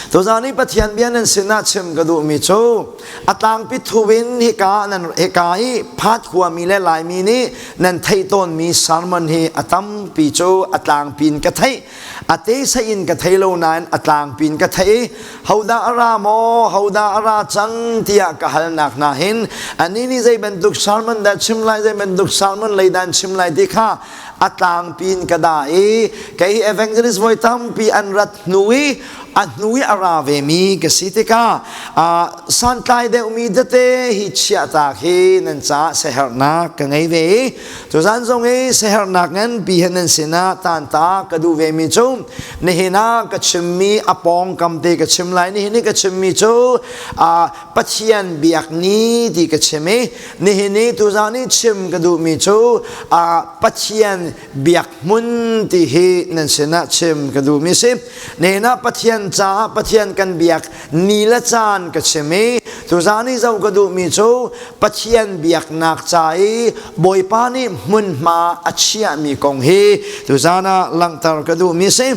Tuzaan i Pathian bia nan sinah chim ka duhmi cu a tlangpi thu in hika nan hika i phat khuami le Laimi nih nan theih tawnmi sermon hi a tampi cu a tlangpi in ka theih a te sei in ka thei lo nain a tlangpi in ka theih i hodah a ra maw hodah a ra cang tiah ka halnak hna hin ani nih zei bantuk sermon dah chim lai zei bantuk sermon lei dah chim lai ti kha a tlangpi in ka dah i kei evangelist voi tampi an rat hnu i a hnu i a ra ve mi ka si tikah santlai deuhmi tete hi chiahtak hi nan caah siaherhnak ka ngei ve i tuzan zong i siaherhnak nganpi he nan sinah tanta ka duh ve mi cu nihin ah ka chimmi a pawngkam te ka chim lai nihin i ka chimmi cu Pathian biak ni ti ka chim i nihin i tuzan i chim ka duhmi cu Pathian biak hmun ti hi nan sinah chim ka duhmi si. Nihin ah Pathian caah Pathian kan biak ni le caan ka chim i tuzan i zoh ka duhmi cu Pathian biaknak ca i Bawipa nih hmunhma a chiahmi kong hi tuzan ah langhter ka duhmi si.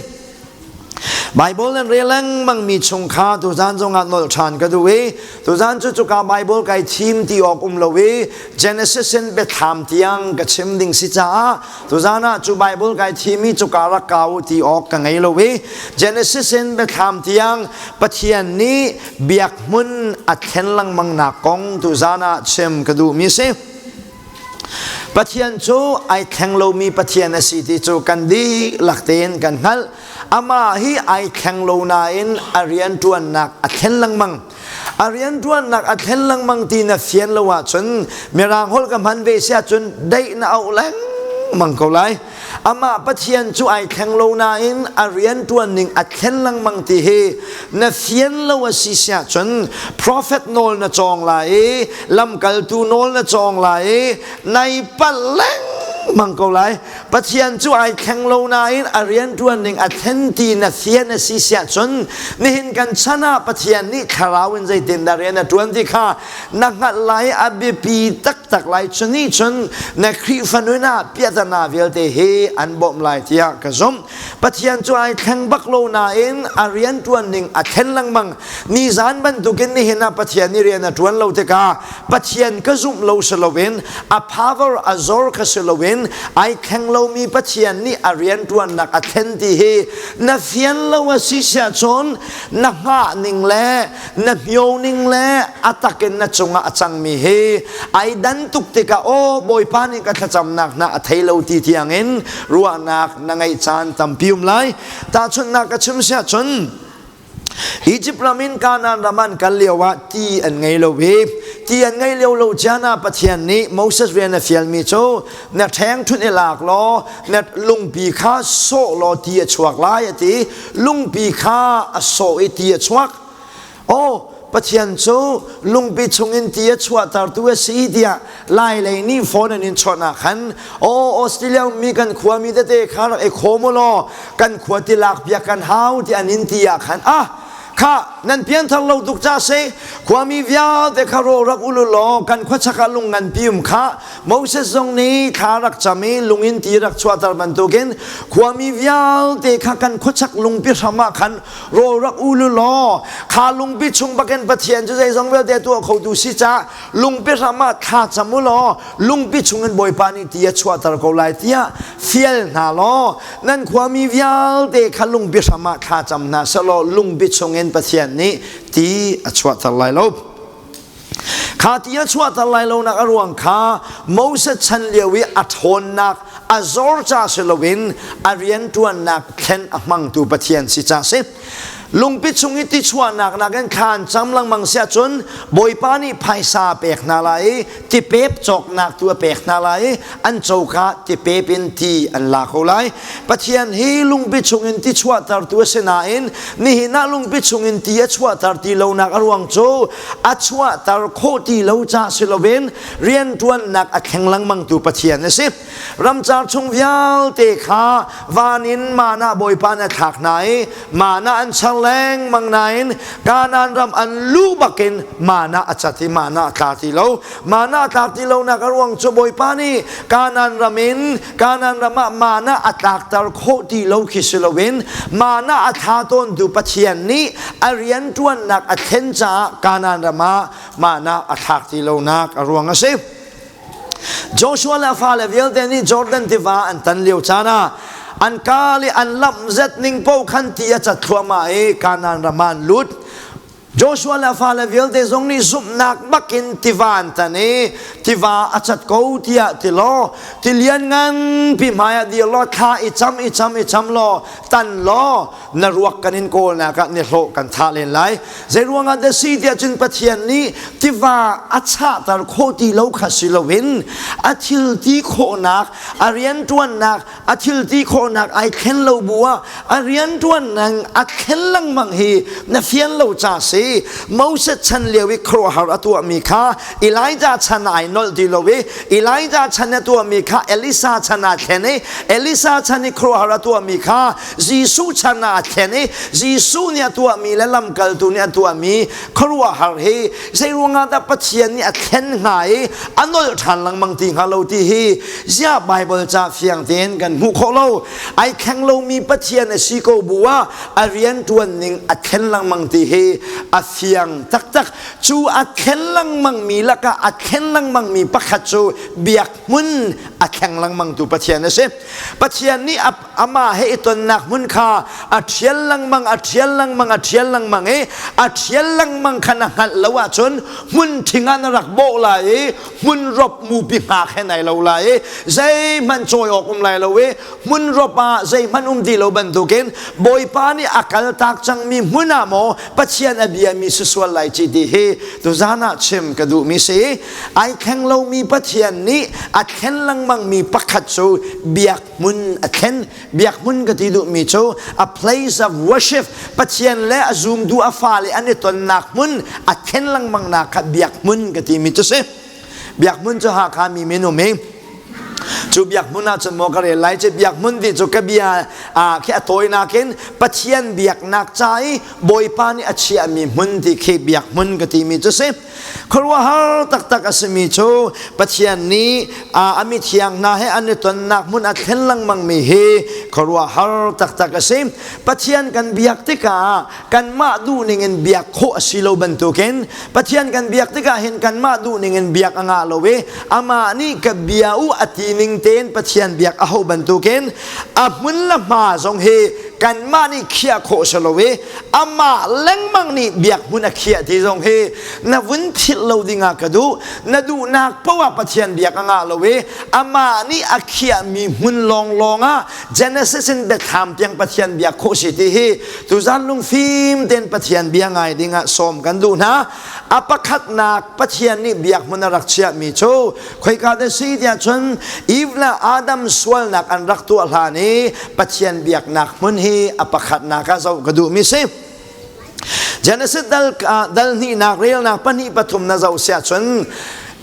Bible nan rel lengmang mi chung kha tuzan zongah nolh ṭhan ka duh i tuzan cu cuka Bible kai thim ti awk um lo i Genesis in biathlam tiang ka chim ding si caah tuzan ah cu Bible kai thim i cuka rak kau ti awk ka ngei lo i Genesis in biathlam tiang Pathian nih biak hmun a thlen lengmang nak kong tuzan ah chim ka duh mi si. Pathian cu ai thleng lomi Pathian a si ti cu kan dihlak tein kan hngalh. Amah hi ai thleng lo nain a rianṭuannak a thlen lengmang. A rianṭuannak a thlen lengmang ti na fian lo ahcun Mirang holh ka hman ve si ahcun deih na auh lengmang ko lai. Amah Pathian cu ai thleng lo nain a rianṭuan ning a thlen lengmang ti hi na fian lo a si siah cun prophet nawl na cawng lai i lamkaltu nawl na cawng lai i nai palh lengmang ko lai. Pathian cu ai thleng lo nain a rianṭuan ning a thlen ti na fian a si siah cun nihin kan chan ah Pathian nih thlarau in zeitindah rian a ṭuan ti kha na hngalh lai a biapi taktak lai cu nih cun na Khrihfa nun ah piahtana vialte hi an bawmh lai tiah ka zumh Pathian cu ai thleng bak lo nain a rian ṭuan ning a thlen lengmang nizan bantukin nihin ah Pathian nih rian a ṭuan lo tikah Pathian ka zumh lo si loin a power a zor kha si loin ai thleng lomi Pathian nih a rian ṭuannak a thlen ti hi na fian lo a si siah cun na hngah ning le na hmio ning le a takin na cungah a cangmi hi ai dan tuk tikah aw Bawipa nih ka thlacamnak hna a thei lo ti tiangin ruahnak na ngeih caan tampi um lai tahchunhnak ka chim siah cun Egypt ram in Kanaan ram an kal lio ah ti an ngei lo i ti an ngei lio lo caan ah Pathian nih Moses rian a fialmi cu na ṭhengṭhunh i lak law na lungpi kha sawh law ti a chuak lai a ti lungpi kha a sawh i ti a chuak aw Pathian cu lungpi chungin ti a chuahtertu a si tiah lai lei nih phone an in chawnh ah khan aw Australia mi kan khua mi tete kha rak i khawm u law kan khua ti lak piak kan hau ti an in ti ah khan ah kha nan pianthar lo tuk ca si khuami vialte kha ro rak ulu law kan khua chak ah lung nganpi um kha Moses zong nih thla rak cam i lungin ti rak chuahter bantukin khuami vialte kha kan khuachak lungpi hram ah khan rawl rak ulu law kha lungpi chung bakin Pathian cu zeizong vialte tuah khotu si caah lungpi hram ah thla cam u law lungpi chungin Bawipa nih ti a chuahter ko lai tiah fial hna law nan khuami vialte kha lungpi hram ah thla cam hna selaw lungpi chungin Pathian nih ti a chuahter lai lo. Kha ti a chuahter lai lonak a ruang kha Moses chan lio i a ṭhawnnak a zor ca si loin a rianṭuannak thlen a hmangtu Pathian si ca si. Lungpi chung i ti chuahnak nakin thla an cam lengmang si ahcun Bawipa nih phaisa a pek hna lai i tipep cawknak tu a pek hna lai i an coka tipep in ti an la ko lai. Pathian hi lungpi chungin ti chuahtertu a si nain nihin ah lungpi chungin ti a chuahter ti lonak a ruang cu a chuahter khawh ti lo ca si loin rianṭuannak a thleng lengmangtu Pathian a si. Ramcar chung vialte kha van in mana Bawipa na thlak hna i mana an char lengmang nain Kanaan ram an luh bakin mana a cat i mana a tla ti lo. Mana a tlak ti lonak a ruang cu Bawipa nih Kanaan ram in Kanaan ram ah mana a tlakter khawh ti lo khi si loin mana a thla tawntu Pathian nih a rianṭuannak a thlen caah Kanaan ram ah mana a thlak ti lonak a ruang a si. Joshua le a fale vialte nih Jordan tiva an tan lio caan ah an ka le an lamh zet ning paoh khan ti a cat thluahmah i Kanaan ram ah an lut. Joshua le a fale vialte zong nih zumhnak bakin tiva an tan i tiva a cat ko tiah ti law tilian nganpi hmaiah dir law thla i cam i cam i cam law tan law na ruak kan in kawlnak ah nihlawh kan thah len lai. Zeiruangah dah si tiah cun Pathian nih tiva a chahter khawh ti lo kha si loin a thil ti khawhnak, a rianṭuannak, a thil ti khawhnak ai thlen lo bu ah a rianṭuannak a thlen lengmang hi na fian lo ca si. Moses chan lio i khuaruahhar a tuahmi kha Elijah chan ai nolh ti lo i Elijah chan a tuahmi kha Elisa chan ah thlen i Elisa chan i khuaruahhar a tuahmi kha Jesuh chan ah a thlen i Jesuh nih a tuahmi le lamkaltu nih a tuahmi khuaruahhar hi zeiruangah dah Pathian nih a thlen hnga i a nolh ṭhan lengmang ti hnga lo ti hi ziah Baibal ca fiang tein kan hmuh khawh lo. Ai thleng lomi Pathian a si ko bu ah a rianṭuan ning a thlen lengmang ti hi a fiang taktak. Cu a thlen lengmangmi lakah a thlen lengmangmi pakhat cu biak hmun a thleng lengmangtu Pathian a si. Pathian nih amah he i tonnak hmun kha a ṭhial lengmang a ṭhial lengmang a ṭhial lengmang i a ṭhial lengmang kha na hngalh lo ahcun hmun ṭhing ah na rak bawh lai i hmun rop mupi hngak he nai lo lai i zeihmanh cawi awk um lai lo i hmun rop ah zeihmanh um ti lo bantukin Bawipa nih a kaltak cangmi hmun ah maw Pathian a biami si sual lai ci ti hi tuzan ah chim ka duhmi si. Ai thleng lomi Pathian nih a thlen lengmangmi pakhat cu biak hmun a thlen. Biak hmun ka ti duhmi cu a place of worship, Pathian le a zumtu a fale an i tonnak hmun a thlen lengmang nak kha biak hmun ka timi cu si. Biak hmun cu Hakha mi min um i cu biak hmun ah cun maw ka rel lai. Cu biak hmun ti cu ka bia khi a tawinak in Pathian biaknak ca i Bawipa nih a chiahmi hmun ti khi biak hmun ka timi cu si. Khuaruahhar taktak a simi cu Pathian nih a mithiang hna he an i tonnak hmun a thlen lengmangmi hi khuaruahhar taktak a si. Pathian kan biak tikah kanmah duhning in biak khawh a si lo bantukin Pathian kan biak tikah hin kanmah duhning in biak a ngah lo i amah nih ka bia u a ti ning tein Pathian biak a hau bantukin a hmun le hma zong hi kanmah nih khiah khawh si lo i amah lengmang nih biak hmun a khiah ti zong hi na vun philh lo dingah ka duh. Na duhnak poah Pathian biak a ngah lo i amah nih a khiahmi hmun lawnglawng ah Genesis in biathlam tiang Pathian biak khawh si ti hi tuzan lungfim tein Pathian bia ngai dingah sawm kan duh hna. A pakhatnak Pathian nih biak hmun a rak chiahmi cu khoika dah si tiah cun Eve le Adam sualnak an rak tuah hlan i Pathian biaknak hmun hi a pakhatnak ah zoh ka duhmi si. Genesis dal, dal hnihnak relnak pahnih pathum na zoh siah cun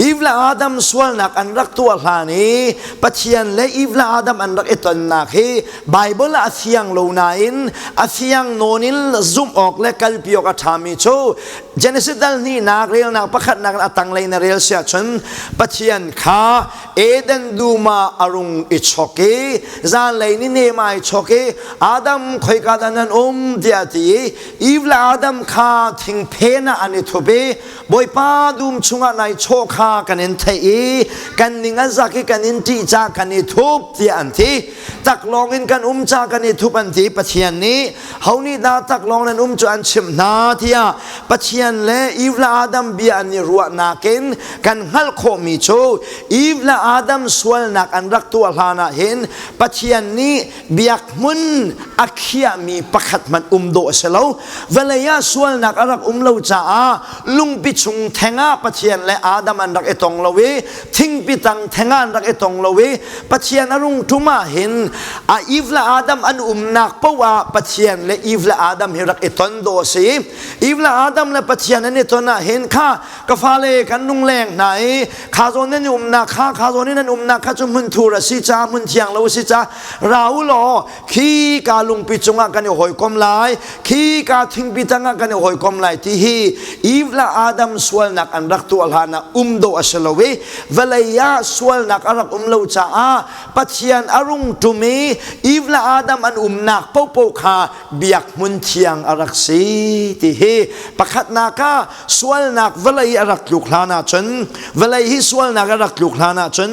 Eve le Adam sualnak an rak tuah hlan i Pathian le Eve le Adam an rak i tonnak hi Bible ah a fiang lo nain a fiang nawn in zumh awk le kalpi awk a ṭhami cu Genesis dal hnihnak relnak pakhatnak in a tanglei na rel siah cun Pathian kha Eden dum ah a rung i chok i zanlei ni nem ai chok i Adam khoika dah nan um tiah a ti i Eve le Adam kha thingphen ah an i thup i Bawipa dum chungah nai chaw kha kan in theih i kan ning a zak i kan in ṭih ca kan i thup tiah an ti. Taklawng in kan um ca kan i thup an ti. Pathian nih ho nih dah taklawng nan um cu an chimh hna tiah Pathian le Eve le Adam bia an i ruahnak in kan hngalh khawhmi cu Eve le Adam sualnak an rak tuah hlan ah hin Pathian nih biak hmun a khiahmi pakhat hmanh um dawh a si lo. Vawlei ah sualnak a rak um lo caah lungpi chung theng ah Pathian le Adam an rak. rak i tong lo i thingpi tang theng ah an rak i tong lo i Pathian a rung ṭum ah hin a Eve le Adam an umnak paoh ah Pathian le Eve le Adam hi rak i ton dawh a si. Eve le Adam le Pathian an i ton ah hin kha ka fale kan lungleng hna i kha zawn nan i umnak kha kha zawn in nan umnak kha cu hmun thur a si ca hmun thiang lo a si ca ra u law khi ka lungpi cungah kan i hawikom lai khi ka thingpi tangah kan i hawikom lai ti hi Eve le Adam sualnak an rak tuah hlan ah um dawh a si lo i vawlei ah sualnak a rak um lo caah Pathian a rung ṭum i Eve le Adam an umnak popo kha biak hmun thiang a rak si ti hi pakhatnak ah sualnak vawlei a rak tluk hlan ahcun vawlei hi sualnak a rak tluk hlan ahcun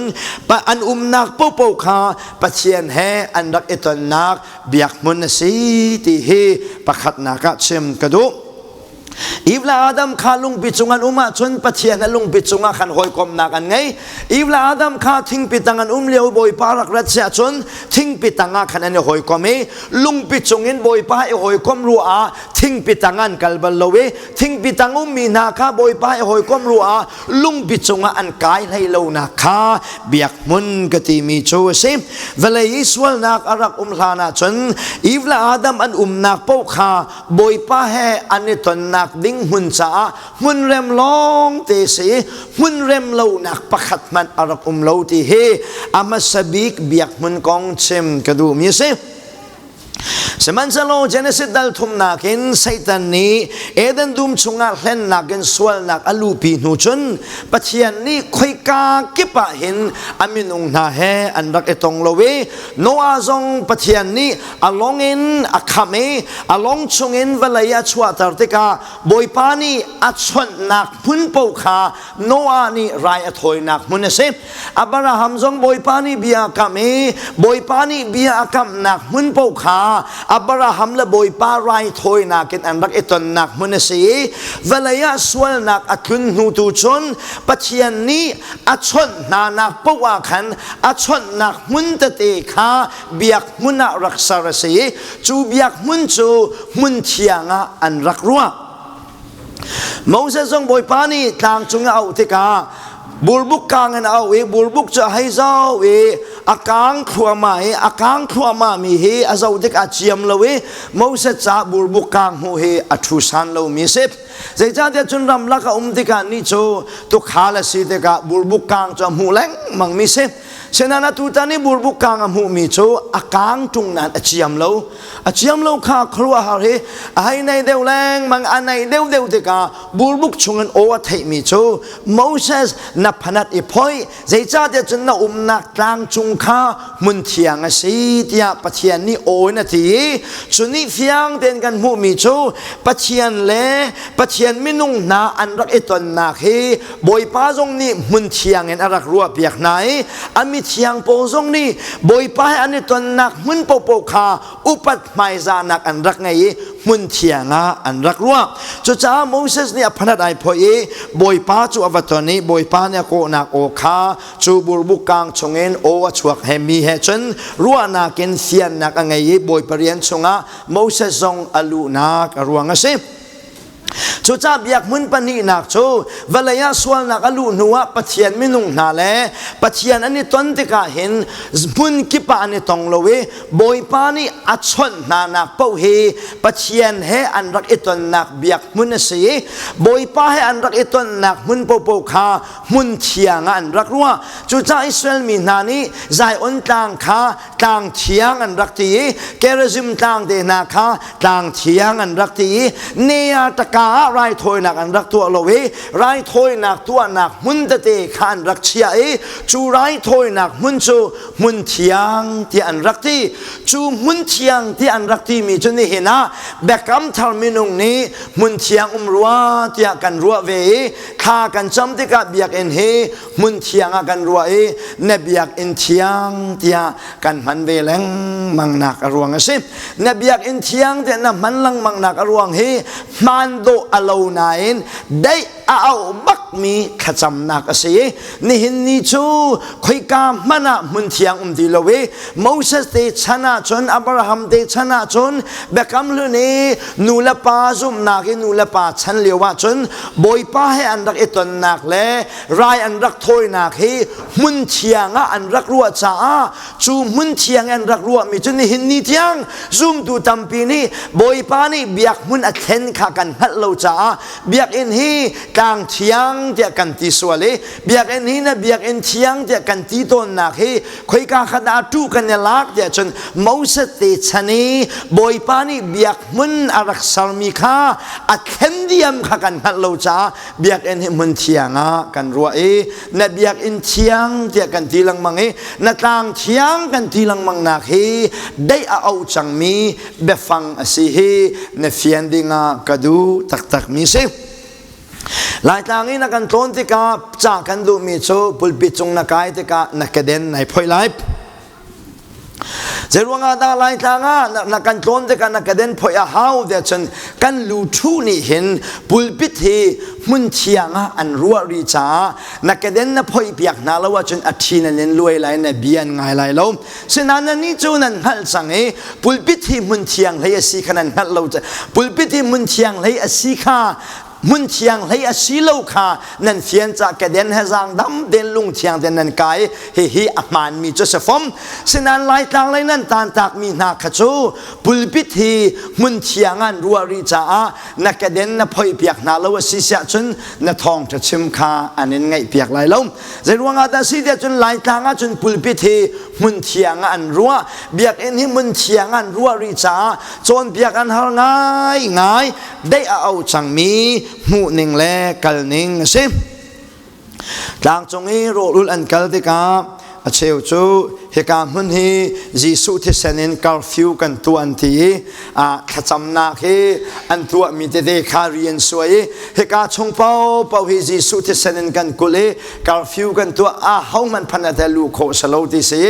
an umnak popo kha Pathian he an rak i tonnak biak hmun a si ti hi pakhatnak ah chim ka duh. Eve le Adam kha lungpi cung an um ahcun Pathian a lungpi cungah khan hawikomhnak an ngei. Eve le Adam kha thingpi tang an um lio Bawipa rak rat si ahcun thingpi tang ah khan an i hawikom i lungpi cungin Bawipa i hawikom ruah ah thingpi tang an kal bal lo i thingpi tang ummi hna kha Bawipa i hawikom ruah ah lungpi cungah an kai hlei lonak kha biak hmun ka timi cu a si. Vawlei i sualnak a rak um hlan ahcun Eve le Adam an umnak paoh kha Bawipa he an i tonnak ding hmun caah hmunrem lawng te si hmunrem lonak pakhat hmanh a rak um lo ti hi a hmasa bik biak hmun kong chim ka duhmi a si. Sihmanhsehlaw Genesis dal thumnak in Satan nih Eden dum chungah hlennak in sualnak a lupi hnu cun Pathian nih khoika kip ah hin a minung hna he an rak i tong lo i Noah zong Pathian nih a long in a khamh i a long chungin vawlei a chuahter tikah Bawipa nih a chawnhnak hmun paoh kha Noah nih rai a thawinak hmun a si. Abraham zong Bawipa nih bia a kamh i Bawipa nih bia a kamhnak hmun paoh kha Abraham le Bawipa raithawinak in an rak i tonnak hmun a si i vawlei ah sualnak a tlun hnu tu cun Pathian nih a chawnh hnanak paoh ah khan a chawnhnak hmun tete kha biak hmun ah rak ser a si i cu biak hmun cu hmun thiang ah an rak ruah. Moses zong Bawipa nih tlang cung a auh tikah burbuk kang in a auh i burbuk cu a hei zoh i a kang thluahmah i a kang thluahmah mi hi a zoh tikah a ciam lo i Moses caah burbuk kang hmuh hi a ṭhu san lomi a si. Zeicahtiah cun ramlak a um tikah ni cu tukhal a si tikah burbuk kang cu a hmuh lengmang mi si. Sinain atu tan i burbuk kang a hmuhmi cu a kang ṭung nain a ciam lo. A ciam lo kha khuaruahhar hi a hei nei deuh lengmang a nei deuh deuh tikah burbuk chungin aw a theihmi cu Moses na phanat i phoih zeicahtiah cun na umnak tlang cung kha hmun thiang a si tiah Pathian nih aw in a ti i cu nih fiang tein kan hmuhmi cu Pathian le Pathian minung hna an rak i tonnak hi Bawipa zong nih hmun thiang in a rak ruahpiak hna i a mithiang pawl zong nih Bawipa he an i tonnak hmun paohpaoh kha upat hmaizahnak an rak ngei i hmun thiang ah an rak ruah. Cucaah Moses nih a phanat ai phoih i Bawipa cu a va ton i Bawipa nih a kawhnak aw kha cu burbuk kang chungin aw a chuak he mi he cun ruahnak in fiannak a ngei i Bawipa rian chungah Moses zong a luhnak a ruang a si. Cucaah biak hmun pahnihnak cu vawlei ah sualnak a luh hnuah Pathian minung hna le Pathian an i ton tikah hin hmun kip ah an i tong lo i Bawipa nih a chawnh hnanak paoh hi Pathian he an rak i tonnak biak hmun a si i Bawipa he an rak i tonnak hmun paohpaoh kha hmun thiang ah an rak ruah. Cucaah Israel mi hna nih Zion tlang kha tlang thiang an rak ti i Gerizim tlang te hna kha tlang thiang an rak ti i Nea taka ah raithawinak an rak tuah lo i raithawinak tuahnak hmun tete kha an rak chiah i cu raithawinak hmun cu hmun thiang tiah an rak ti. Cu hmun thiang tiah an rak timi cu nihin ah Biakam thar minung nih hmun thiang um rua tiah kan ruah ve i thla kan cam tikah biakinn hi hmun thiang ah kan ruah i na biakinn thiang tiah kan hman ve lengmang nak a ruang a si. Na biakinn thiang tiah na hman lengmang nak a ruang hi hmaan dawh a lo nain daih a auh bak. bakmi thlacamnak a si i nihin ni cu khoika hmanh ah hmun thiang um ti lo i Moses te chan ah cun Abraham te chan ah cun Biakam Hlun i nu le pa zumhnak i nu le pa chan lio ah cun Bawipa he an rak i tonnak le rai an rak thawinak hi hmun thiang ah an rak ruah caah cu hmun thiang an rak ruahmi cu nihin ni tiang zumtu tampi nih Bawipa nih biak hmun a thlen kha kan hngalh lo caah biakinn hi tlang thiang tiah kan ti sual i biakinn hi na biakinn thiang tiah kan ti tawnnak hi khoika khat ah ṭuh kan i lak tiah cun Moses te chan i Bawipa nih biak hmun a rak sermi kha a thlen diam kha kan hngalh lo caah biakinn hi hmun thiang ah kan ruah i na biakinn thiang tiah kan ti lengmang i na tlang thiang kan ti lengmang nak hi deih a auh cangmi biafang a si hi na fian dingah ka duh taktakmi si. Laitlang i na kan tlawn tikah ca kan duhmi cu pulpit cung na kai tikah na keden nai phoih lai. Zeiruangah dah Laitlang ah na kan tlawn tikah na keden phoih a hau tiah cun kan lu ṭhu nih hin pulpit hi hmun thiang ah an ruah rih caah na keden na phoih piak hna lo ahcun a ṭhi nan in luai lai na bia an ngai lai lo. Sinain nannih cu nan hngalh cang i pulpit hi hmun thiang hlei a si kha nan hngalh lo. Pulpit hi hmun thiang hlei a si kha hmun thiang hlei a si lo kha nan fian ca keden he zaang dam den lung thiang den nan kai hihi a hmaanmi cu si fom. Sinain Laitlang lei nan tantakmi hna kha cu pulpit hi hmun thiang an ruah rih caah na keden na phoih piak hna lo a si siah cun na thawngṭha chim kha an in ngaih piak lai lo. Zeiruangah dah si tiah cun Laitlang ah cun pulpit hi hmun thiang ah an ruah. Biakinn hi hmun thiang ah an ruah rih caah cawnpiak an har ngai ngai. Deih a au cangmi hmuhning le kalning a si. Tlangcung i rawlulh an kal tikah a cheu cu hika hmun hi Jesuh thisen in curfew kan tuah an ti i thlacamnak hi an tuahmi tete kha ri an suai i hika chung paohpaoh hi Jesuh thisen in kan kulh i curfew kan tuah a hohmanh phan a luh khawh si lo ti si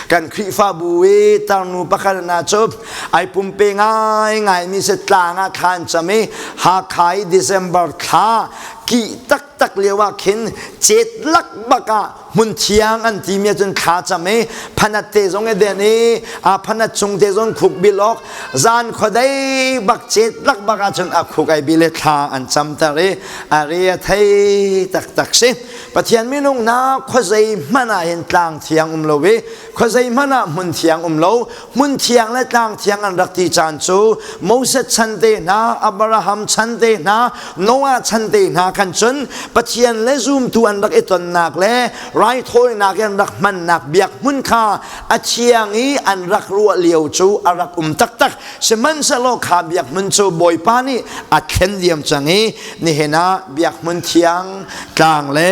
kan Khrihfabu i tarnu pakhat na cu ai pumpe ngai ngai mi si tlang ah thla an cam i Hakha i December thla ki taktak lio ah khin cet lak bak ah hmun thiang an timi ahcun thla cam i phanat te zong i den i a phanat chung te zong khuk bil awk zan khuadei bak cet lak bak ahcun a khuk ai bil i thla an camter i a re a thei taktak si. Pathian minung hna khuazei hmanh ah hin tlang thiang um lo i khuazei hmanh ah hmun thiang um lo. Hmun thiang le tlang thiang an rak ti caan cu Moses chan te hna, Abraham chan te hna, Noah chan te hna khan cun Pathian le zumtu an rak i tonnak le raithawinak an rak hmannak biak hmun kha a thiang i an rak ruah lio cu a rak um taktak. Sihmanhsehlaw kha biak hmun cu Bawipa nih a thlen diam cang i nihin ah biak hmun thiang tlang le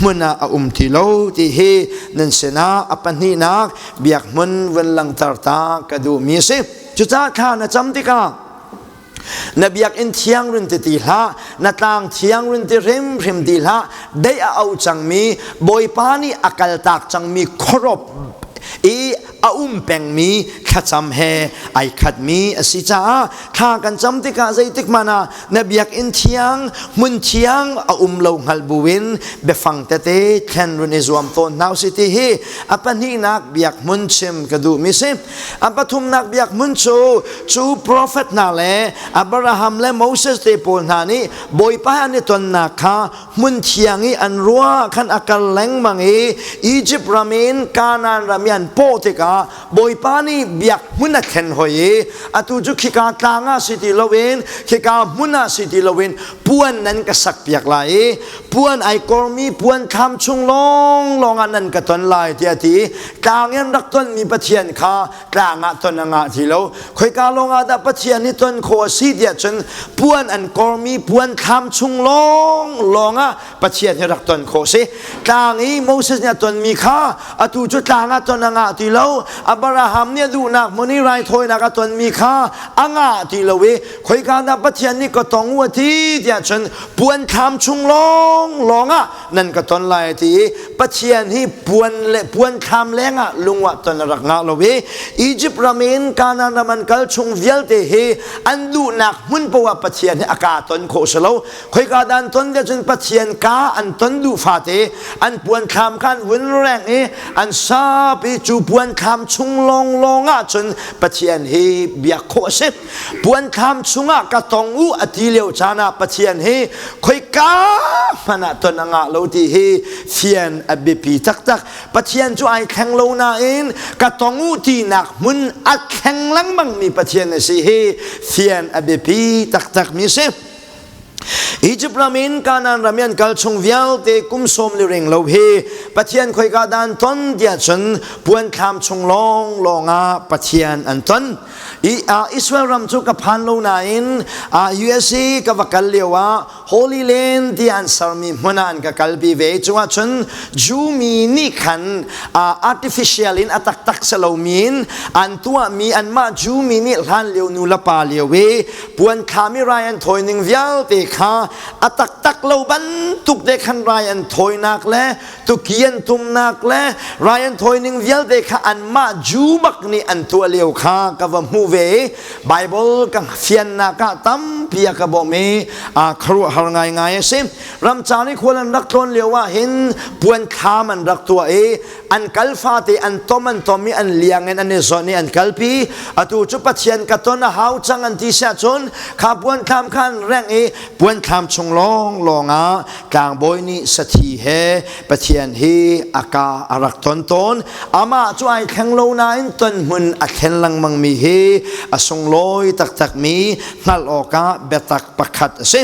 hmun ah a um ti lo ti hi nan sinah a pahnihnak biak hmun vun langhter ta ka duhmi a si. Cucaah thla na cam tikah na biakinn thiang run ti ti hlah, na tlang thiang run ti hrimhrim ti hlah, deih a auh cangmi Bawipa nih a kaltak cangmi khuarawp i a um pengmi thlacam he ai khatmi a si caah thla kan cam tikah zeitik hmanh ah na biakinn thiang hmun thiang a um lo hngal buin biafang tete thlen run i zuam tawn hna usih ti hi a pahnihnak biak hmun chim ka duhmi si. A pathumnak biak hmun cu cu profet hna le Abraham le Moses te pawl hna nih Bawipa an i tonnak kha hmun thiang i an ruah khan a kal lengmang i Izipt ram in Kanaan ram i an pawh tikah Bawipa nih biak hmun a thlen hoi i atu cu khika tlang ah si ti loin khika hmun ah si ti loin puan nan ka sak piak lai i puan ai kormi puan thlam chung lawnglawng ah nan ka ton lai tiah a ti i tlang in rak tonmi Pathian kha tlang ah ton a ngah ti lo. Khoika lawng ah dah Pathian hi ton khawh a si tiah cun puan an kormi puan thlam chung lawng lawng ah Pathian hi rak ton khawh si. Tlang i Moses nih a tonmi kha atu cu tlang ah ton a ngah ti lo. Abraham nih a duhnak hmun i raithawinak a tonmi kha a ngah ti lo i khoika dah Pathian nih ka tong u a ti tiah cun puan thlam chung lawng lawng ah nan ka ton lai a ti i Pathian hi puan le puan thlam lengah lungwah ton a rak ngah lo i Egypt ram in Kanaan ram an kal chung vialte hi an duhnak hmun poah Pathian hi a ka ton khawh si lo. Khoika dah an ton cun Pathian ka an ton duh fate an puan thlam kha an vun reng i an sap i cu puan thlam chung lawnglawng ah cun Pathian hi biak khawh a si. Puan thlam chungah ka tong u a ti lio caan ah Pathian hi khoika hmanh ah ton a ngah lo ti hi fian a biapi taktak. Pathian cu ai thleng lo nain ka tong u tinak hmun a thleng lengmang mi Pathian a si hi fian a biapi taktak mi si. Egypt ram in Kanaan ram i an kal chung vialte kum sawm li ring lo hi Pathian khoika dah an ton tiah cun puan thlam chung lawng lawng ah Pathian an ton. I, Israel ram cu ka phan lo nain USA ka va kal lio ah Holy Land ti an sermi hmun ah an ka kalpi ve. Cungah cun Jew mi nih khan artificial in a taktak si lomi in an tuahmi anmah Jew mi nih hlan lio nu le pa lio i puan khami rai an thawi ning vialte kha a taktak lo bantuk te khan rai an thawinak le tuki an tumnak le rai an thawi ning vialte kha anmah Jew bak nih an tuah lio kha ka va hmuh ve i Bible ka fiannak ah tampi a ka bawmh i khuaruahhar ngaingai a si. Ramcar i khual an rak tlawn lio ah hin puan thlam an rak tuah i an kal fate an tom an tom i an liang in an i zawnh i an kalpi. Atu cu Pathian ka ton a hau cang an ti siah cun kha puan thlam kha an rengh i puan thlam chung lawnglawng ah tlangbawi nih sathi he Pathian hi a ka a rak ton tawn. Amah cu ai thleng lo nain ton hmun a thlen lengmang mi hi a sunglawi taktakmi hngalh awkah biatak pakhat a si.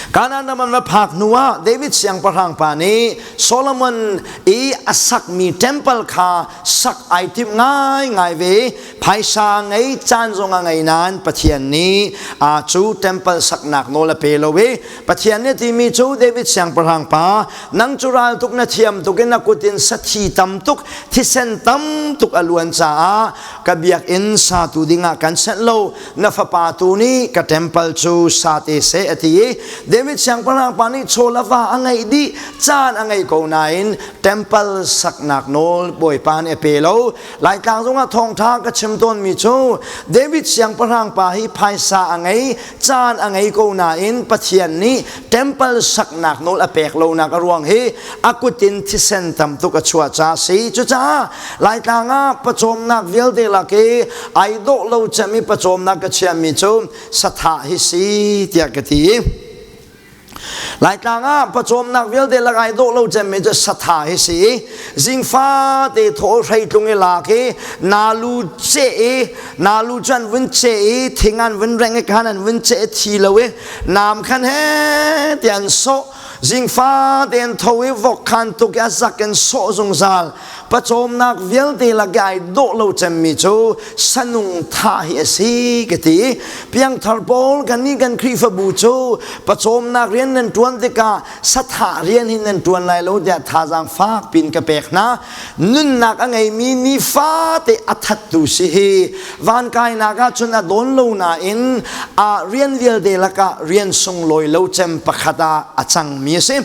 Kanaan ram an va phak hnuah David siangpahrang pa nih Solomon i a sakmi temple kha sak ai timh ngaingai ve. Phaisa ngei caan zong a ngei nain Pathian nih cu temple saknak nawl a pe lo i Pathian nih timi cu David siangpahrang pa nang cu raltuk na thiam tuk in na kut in sathi tam tuk thisen tam tuk a luan caah ka biakinn satu dingah kan senh lo. Na fapa tu nih ka temple cu sa te seh a ti i David siangpahrang pa nih chaw le va a ngeih dih caan a ngei ko nain temple saknak nawl Bawipa nih a pe lo. Laitlang zongah thawngṭha ka chim tawnmi cu David siangpahrang pa hi phaisa a ngei caan a ngei ko nain Pathian nih temple saknak nawl a pek lonak a ruang hi a kut in thisen tam tuk a chuah ca si. Cucaah Laitlang ah pawcawmnak vialte lak i ai dawh lo cem i pawcawmnak ka chiahmi cu sathah hi si tiah ka ti. Laitlang ah pawcawmnak vialte lak ai dawh lo cemmi cu sathah hi si. Zingfa te thaw hreitlung i lak i nalu ceh i nalu cu an vun ceh i thing an vun reng i khan an vun ceh thi lo i nam khan he ti an sawh. Zingfa te an tho i vok khan tuk i a zak in sawh zungzal. Pawcawmnak vialte lak i ai dawh lo cemmi cu sanung thah hi a si ka ti. Piangthar pawl kannih kan Khrihfabu cu pawcawmnak rian nan ṭuan tikah sathah rian hi nan ṭuan lai lo tiah thazaang fak pin ka pek hna. Nunnak a ngeimi nifate a thattu si hi van kainak ah cun a dawn lo nain a rian vialte lakah rian sunglawi lo cem pakhat ah a cangmi a si.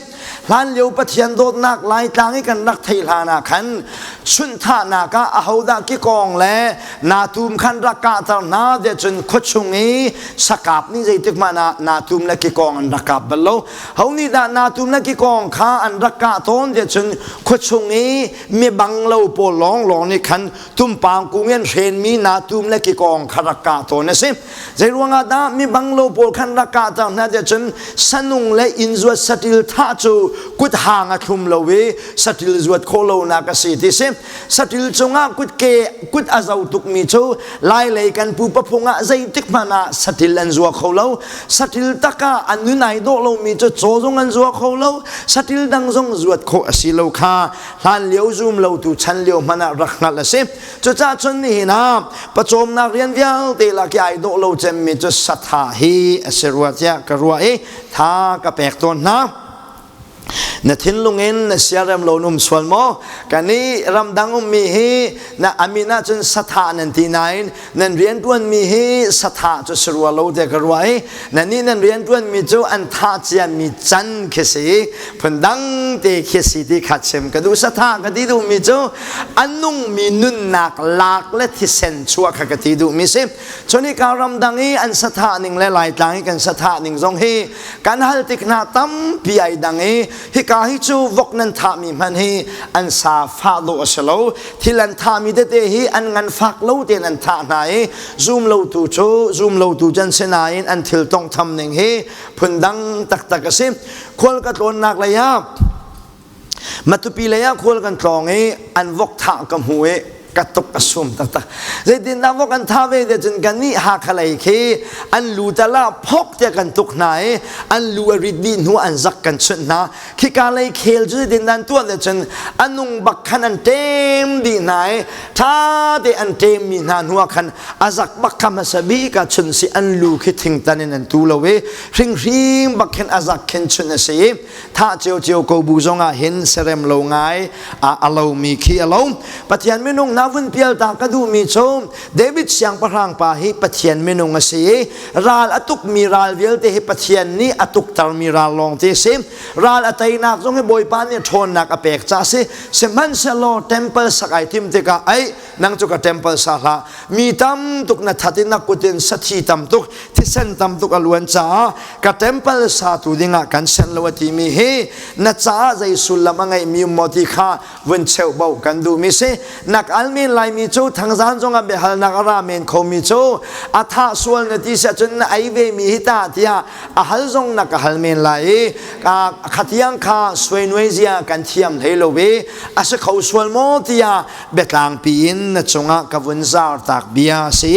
Hlanlio Pathian dawtnak Laitlang i kan rak theih hlan ah khan chunhthahnak ah ahodah kikawng le natum khan rak kahter hna tiah cun khuachung i sakap nih zeitik hmanh ah natum le kikawng an rak kap bal lo. Ho nih dah natum le kikawng kha an rak kah tawn tiah cun khuachung i mibang lo pawl lawnglawng nih khan tumpang kung in hrenmi natum le kikawng kha rak kah tawn a si. Zeiruangah dah mi banglo pawl khan rak kah cang hna tiah cun sanung le inn zuat satil thah cu kut hang a thlum lo i satil zuat khawh lonak a si ti si. Satil cungah kut ke kut a zo tukmi cu lailei kan pupa phung ah zeitik hmanh ah satil an zua kho lo. Satil tak ah an nun ai dawh lomi cu caw zong an zua kho lo. Satil dang zong zuat khawh a si lo kha hlan lio zum lo tu chan lio hmanh ah rak hngalh a si. Cucaah cun nihin ah pawcawmnak rian vialte lak i ai dawh lo cemmi cu satha hi a si rua tiah ka ruah i tha ka pek tawn hna. Na thinlung in na siarem lo um sual maw? Kan i ramdang ummi hi na amin ahcun satha nan ti nain nan rianṭuanmi hi satha cu si rua lo te ka ruah i nan nih nan rianṭuanmi cu an thah ciami can khi si phundang te khi si ti kha chim ka duh. Satha ka ti duhmi cu a nungmi nunnak lak le thisen chuah kha ka ti duhmi si. Cun hika ramdang i an sathah ning le Laitlang i kan sathah ning zong hi kan hal tik hna tampi ai dang i hika hi cu vok nan thahmi hmanh hi an sa fah dawh a si lo. Thil an thahmi tete hi an ngan fak lo tein an thah hna i zum lo tu cu zum lo tu can si nain an thil tonghtham ning hi phundang taktak a si. Khual ka tlawnnak lei ah Matupi lei ah khual kan tlawng i an vok thah ka hmu i ka tuk a sum taktak. Zeitindah vok an thah ve te cun kan nih Hakha lei khi an lu tal ah phok tiah kan tuk hna i an lu a rit dih hnu an zak kan chunh hna. Khika lei khel cu zeitindah an tuah te cun a nung bak khan an ṭem dih hna i ṭha te an ṭemmi hna hnu ah khan a zak bak kha hmasa bik ah chun si an lu khi thingtan in an tu lo i hringhring bak khin a zak khin chun a si i thah ciocio ko bu zongah hin serem lo ngai a lomi khi a lo. Pathian minung na vun pial ta ka duhmi cu David siangpahrang pa hi Pathian minung a si i ral a tukmi ral vialte hi Pathian nih a tuktermi ral lawng te si. Ral a teinak zong hi Bawipa nih ṭhawnnak a pek ca si. Sihmanhsehlaw temple sak ai tim tikah ai nang cu ka temple sa hlah, mi tam tuk na that in na kut in sathi tam tuk, thisen tam tuk a luan caah ka temple satu dingah kan senh lo a timi hi na caah zei sullam a ngeihmi um maw ti kha vun cheuhbauh kan duhmi si. Nak al men laimi cu thangzan zongah biahalnak a ra men khomi cu a thah sual na ti si ahcun na ei ve mi hi ta tiah a hal zong na ka hal men lai i khatiang kha suainuai zia kan thiam hlei lo i a si kho sual maw tiah biatlangpi in na cungah ka vun zar tak bia a si.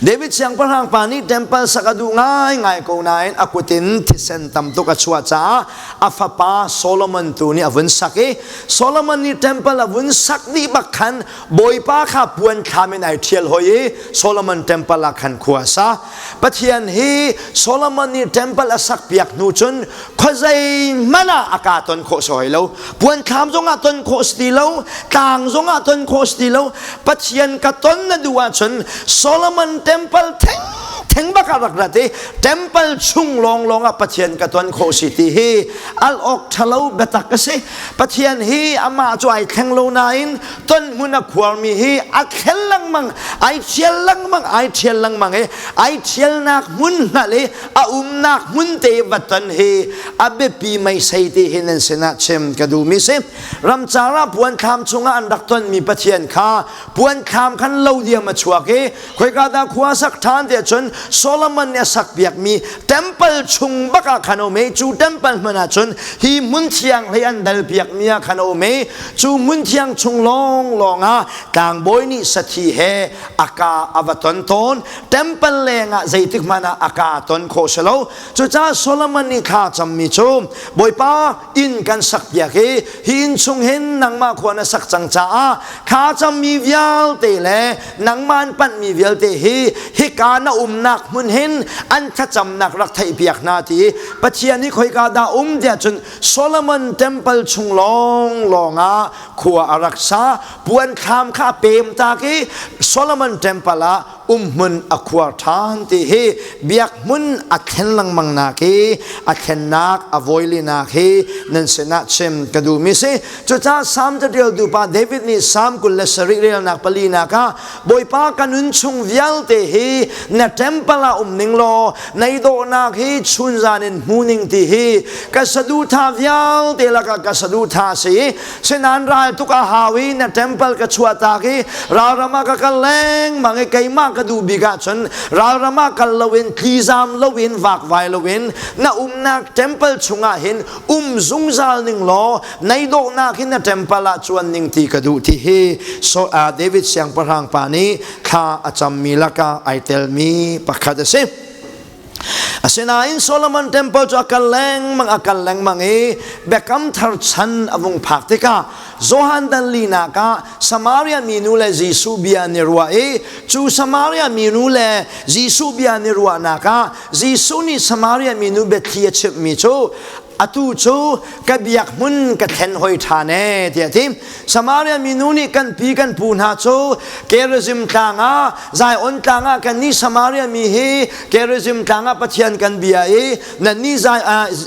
David siangpahrang pa nih temple sak a duh ngaingai ko nain a kut in thisen tam tuk a chuah caah a fapa Solomon tu nih a vun sak i Solomon nih temple a vun sak dih bak khan Bawipa kha puan thlam in ai ṭhial hoi i Solomon temple ah khan khua a sa. Pathian hi Solomon nih temple a sak piak hnu cun khuazei hmanh ah a ka ton khawh si hoi lo. Puan thlam zongah ton khawh si ti lo, tlang zongah ton khawh si ti lo. Pathian ka ton na duh ahcun Solomon temple theng theng bak ah rak rat i temple chung lawnglawng ah Pathian ka ton khawh si ti hi al awk ṭhalo biatak a si. Pathian hi amah cu ai thleng lo nain ton hmun a khuarmi hi a thlen lengmang, ai ṭhial lengmang, ai ṭhial lengmang i ai ṭhialnak hmun hngalh i a umnak hmun te va ton hi a biapi meisei ti hi nan sinah chim ka duhmi si. Ramcar ah puanthlam chungah an rak tonmi Pathian kha puanthlam khan lo diam a chuak i khoika dah khua sak ṭhan tiah cun Solomon nih a sak piakmi temple chung bak ah khan a um i cu temple hmanh ah cun hi hmun thiang hlei an dal piakmi ah khan a um i cu hmun thiang chung lawnglawng ah tlangbawi nih sathi he a ka a va ton tawn. Temple lengah zeitik hmanh ah a ka ton khawh si lo. Cucaah Solomon nih thla cammi cu Bawipa, inn kan sak piak i hi inn chung hin nangmah khua na sak cang caah thla cammi vialte le nangmah an panhmi vialte hi hika na umnak hmun hin an thlacamnak rak theihpiak hna ti. Pathian hi khoika dah um tiah cun Solomon temple chung lawnglawng ah khua a rak sa. Puan thlam kha a pem tak i Solomon temple ah umhmun a khuar ṭhan ti hi biak hmun a thlen lengmang nak hi a thlennak a vawilinak hi nan sinah chim ka duhmi si. Cucaah Salm caṭialtu pa David nih Salm 27 relnak palinak ah Bawipa, ka nun chung vialte hi na temple ah um ning law nei dawhnak hi chunzan in hmu ning ti hi ka saduhthah vialte lakah ka saduhthah si. Sinan ral tuk a hau i na temple ka chuahtak i ralram ah ka kal lengmang i keimah ka duh bik ahcun ralram ah kal loin, tlizam loin, vakvai loin na umnak temple chungah hin um zungzal ning law nei dawhnak hin na temple ah cuan ning ti ka duh ti hi so, David siangpahrang pa nih thla a cammi lakah ai telmi pakhat a si. Asinain Solomon temple cu a kal lengmang, a kal lengmang i Biakam Thar chan a vung phak tikah Johan dal linak ah Samaria minu le Jesuh bia an i ruah i cu Samaria minu le Jesuh bia an i ruahnak ah Jesuh nih Samaria minu biathli a chimhmi cu. Atu cu ka biak hmun ka thlen hoi ṭhan ee tiah a ti. Samaria minu nih kan pi kan pu hna cu Gerizim tlang ah Zion tlang ah kannih Samaria mi hi Gerizim tlang ah Pathian kan bia i nannih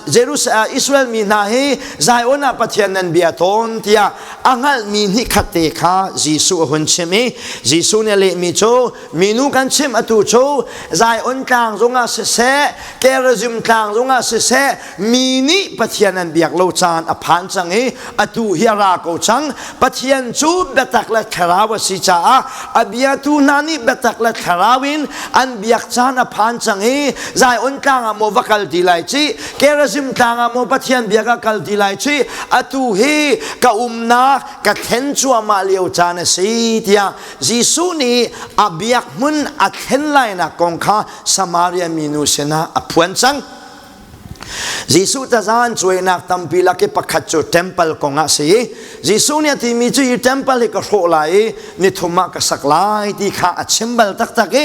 Jerusalem Israel mi hna hi Zion ah Pathian nan bia tawn tiah a hngalhmi hnihkhat te kha Jesuh a hun chim i Jesuh nih a lehmi cu minu kan chim atu cu Zion tlang zongah siseh Gerizim tlang zongah siseh mi nih Pathian an biak lo caan a phan cang i atu hi a ra ko cang. Pathian cu biatak le thlarau a si caah a biatu hna nih biatak le thlarau in an biak caan a phan cang i Zion tlang ah maw va kal ti lai ci, Gerizim tlang ah maw Pathian biak ah kal ti lai ci, atu hi ka umnak ka thlen cuahmah lio caan a si tiah Jesuh nih a biak hmun a thlen lainak kong kha Samaria minu sinah a phuan cang. Jesuh tazan cuainak tampi lak i pakhat cu temple kong ah si i Jesuh nih a timi cu hi temple hi ka hrawh lai i nithum ah ka sak lai ti kha a chim bal taktak i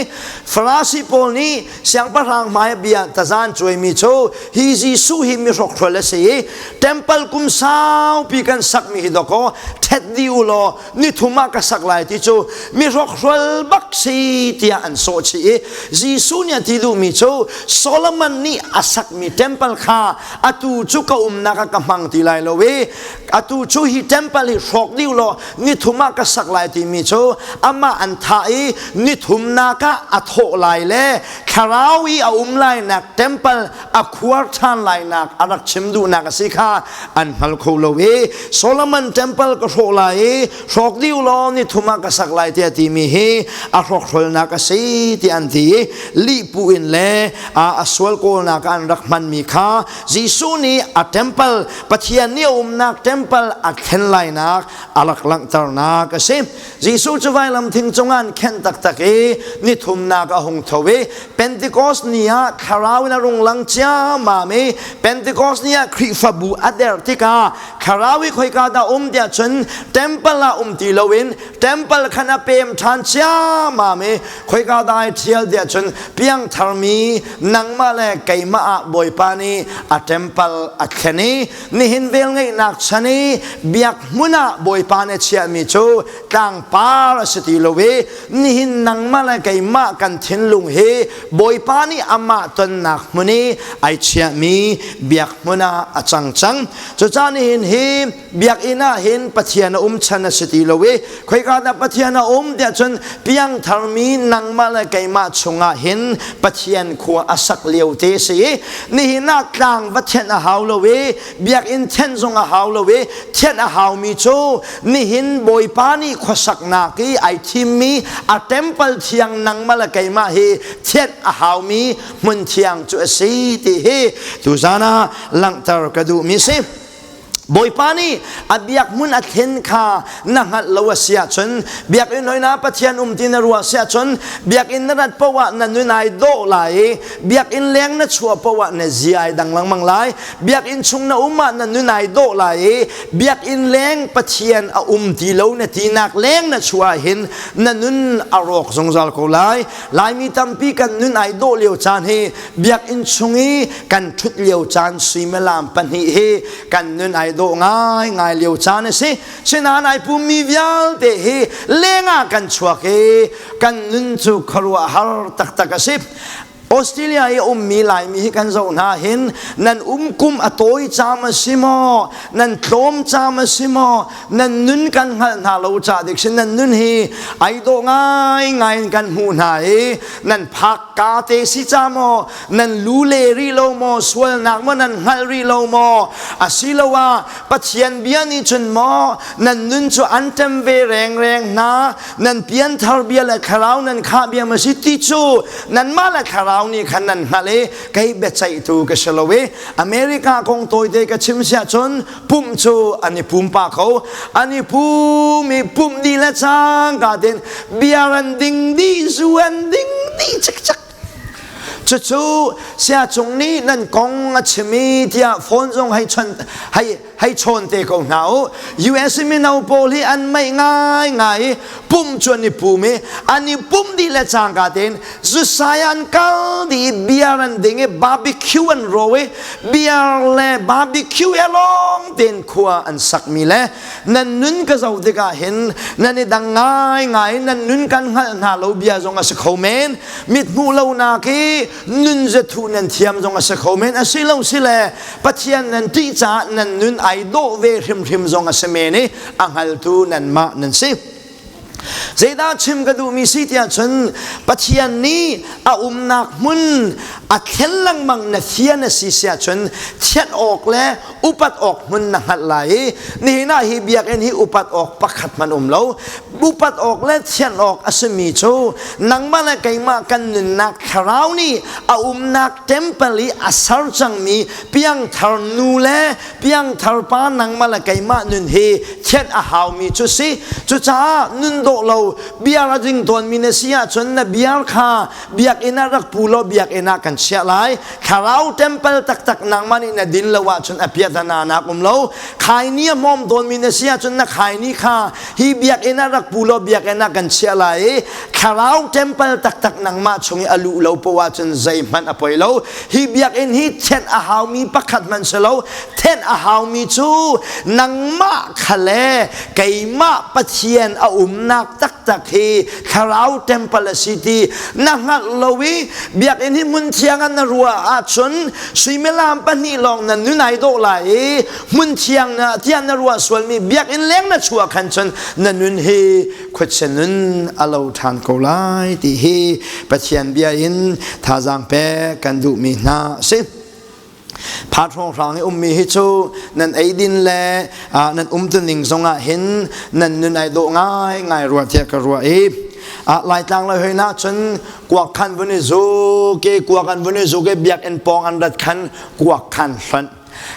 Farasi pawl nih siangpahrang hmai bia tazan cuaimi cu hi Jesuh hi mi hrokhrol a si i temple kum saupi kan sakmi hi dawkaw ṭhet dih u law nithum ah ka sak lai ti cu mi hrokhrol bak si tiah an sawh chih i Jesuh nih a ti duhmi cu Solomon nih a sakmi temple kha atu cu ka umnak ah ka hmang ti lai lo i atu cu hi temple hi hrawk dih law nithum ah ka sak lai timi cu amah an thah i nithumnak ah a thawh lai le thlarau i a um lainak temple a khuar ṭhan lainak a rak chim duhnak a si kha an hngal kho lo i Solomon temple ka hrawh lai i hrawk dih law ni thum ah ka sak lai tiah timi hi a hrawkhrolnak a si ti an ti i lihpu in le a sual kawlnak an rak hmanmi kha Jesuh nih a temple Pathian nih a umnak temple a thlen lainak a rak langhternak a si. Jesuh cu vailam thing cungah an khenh taktak i nithumnak a hung tho i Pentecost ni ah thlarau in a rung lang ciammam i Pentecost ni ah Khrihfabu a derh tikah thlarau i khoika dah um tiah cun temple ah um ti loin temple khan a pem ṭhan ciammam i khoika dah ai ṭhial tiah cun piangtharmi nangmah le keimah ah Bawipa nih a temple a thlen i nihin velngeihnak chan i biak hmun ah Bawipa nih a chiahmi cu tlangpar a si ti lo i nihin nangmah le keimah kan thinlung hi Bawipa nih amah tonnak hmun i ai chiahmi biak hmun ah a cang cang. Cucaah nihin hi biakinn ah hin Pathian a um chan a si ti lo i khoika dah Pathian a um tiah cun piangtharmi nangmah le keimah chungah hin Pathian khua a sak lio te si i nihin ah tlang va thianh a hau lo i biakinn thianh zong a hau lo i thianh a haumi cu nihin Bawipa nih khuasaknak i ai thimmi a temple thiang nangmah le keimah hi thianh a haumi hmun thiang cu a si ti hi tuzan ah langhter ka duhmi si. Bawipa nih a biak hmun a thlen kha na hngalh lo a si ahcun biakinn hoi na Pathian um ti na ruah si ahcun biakinn na rat paoh ah na nun ai dawh lai i biakinn leng na chuah paoh ah na zia ai dang lengmang lai. Biakinn chung na um ah na nun ai dawh lai i biakinn leng Pathian a um ti lo na tinak leng na chuah hin na nun a rawk zungzal ko lai. Laimi tampi kan nun ai dawh lio caan hi biakinn chung i kan ṭhut lio caan suimilam pahnih hi kan nun ai dawh ngaingai lio caan a si. Sinain ai pummi vialte hi lengah kan chuak i kan nun cu khuaruahhar taktak a si. Australia i ummi Laimi hi kan zoh hna hin nan um kum a tawi caam a si maw nan tlawm caam a si maw nan nun kan hngalh hna lo ca dik sin nan nun hi ai dawh ngaingai in kan hmuh hna i nan phak ka te si ca maw nan lu le rih lo maw sualnak maw nan hngalh rih lo maw asiloah Pathian bia nih cun maw nan nun cu an ṭem ve rengreng hna nan pianthar bia le thlarau nan khah bia ma si ti cu nanmah le thlarau nih khan nan hngalh i kei biaceihtu ka si lo i America kong tawite ka chim siah cun pumh cu an i pum pa ko an i pum i pumh dih le cangka tein bia an ding dih zu an ding dih cikcek. Cucu sia cung nih nan kong a chim i tiah phone zong hei chon hei hei chawn te ko hna u. US mino pawl hi an meih ngai ngai i pum cu an i pum i an i pum dih le cangka tein zusai an kal dih i beer an ding i barbecue an ro i beer le barbecue he lawng tein khua an sakmi le nan nun ka zoh tikah hin nan i dang ngaingai nan nun kan hngalh hna lo bia zong a si kho men mit hmuh lonak i nun zathu nan thiam zong a si kho men a si lo si le Pathian nan ṭih caah nan nun ai dawh ve hrimhrim zong a si men i a hngaltu nanmah nan si. Zeidah chim ka duhmi si tiah cun Pathian nih a umnak hmun a thlen lengmang na thian a si siah cun thianh awk le upat awk hmun na hngalh lai i nihin ah hi biakinn hi upat awk pakhat hmanh um lo upat awk le thianh awk a simi cu nangmah le keimah kan nunnak thlarau nih a umnak temple i a ser cangmi piangthar nu le piangthar pa nangmah le keimah nun hi thianh a haumi cu si. Cucaah nun dawh lo biar a ding tawnmi na si ahcun na biar kha biakinn ah rak pu law biakinn ah kan chiah lai. Thlarau temple taktak nangmah nih na din lo ahcun a piahtana nak um lo. Khaini a hmawm tawnmi na si ahcun na khaini kha hi biakinn ah rak pu law biakinn ah kan chiah lai i thlarau temple taktak nangmah chung i a luh lo poah ahcun zeihmanh a poi lo. Hi biakinn hi thianh a haumi pakhat hmanh si lo. Thenh a haumi cu nangmah kha le keimah Pathian a umnak taktak hi thlarau temple a si ti na hngalh lo i biakinn hi hmun thiang ah na ruah ahcun suimilam pahnih lawng na nun ai dawh lai i hmun thiang na tiah na ruah sualmi biakinn leng na chuah khan cun na nun hi khuachia nun a lo ṭhan ko lai ti hi Pathian bia in thazaang pek kan duhmi hna a si. Phat hrawnghrang i ummi hi cu nan eidin le nan umtuning zongah hin nan nun ai dawh ngai ngai rua tiah ka ruah i Laitlang le hoi na cun kuak khan vun i zu ke kuak an vun i zu ke biakinn pawng an rat khan kuak khan hlonh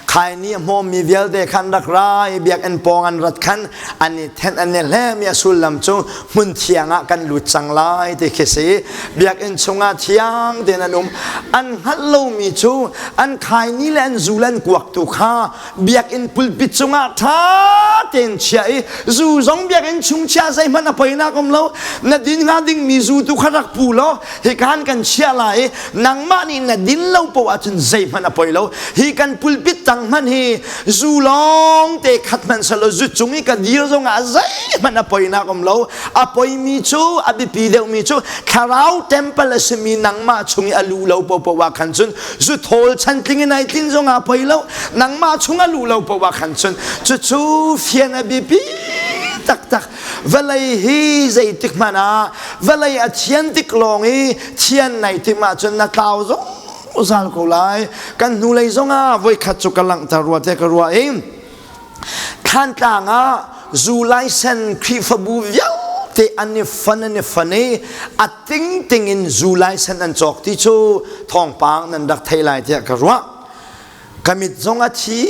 khaini a hmawmmi vialte khan rak ra i biakinn pawng an rat khan an i thenh an i hlem i a sullam cu hmun thiang ah kan lut cang lai ti khi si. Biakinn chungah thiang tein an um. An hngalh lomi cu an khaini le an zu le an kuak tu kha biakinn pulpit cungah ṭha tein chiah i zu zong biakinn chung chia zeihmanh a poinak um lo. Na din hnga dingmi zu tu kha rak pu law hikan kan chiah lai i nangmah nih na din lo poah ahcun zeihmanh a poi lo. Hi kan pulpit tang hmanh hi zu lawng te khat hmanh selaw zu cung i ka dir zongah zeihmanh a poinak um lo. A poimi cu a biapi deuhmi cu thlarau temple a simi nangmah chung i a luh lo popoh ah khan cun zu thawl chantling in ai tlin zongah a poi lo. Nangmah chung a luh lo poah ah khan cun cucu fian a biapi taktak. Vawlei hi zeitik hmanh ah vawlei a thian tik lawng i thian nai tim ahcun na tlau zong zal ko lai. Kan hnulei zongah voikhat cu ka langhter rua te ka ruah i Thlantlang ah zu laisen Khrihfabu vialte an i fon an i fon i a tingting in zu laisen an cawk ti cu thawngpang nan rak thei lai tiah ka ruah. Ka mit zong a thi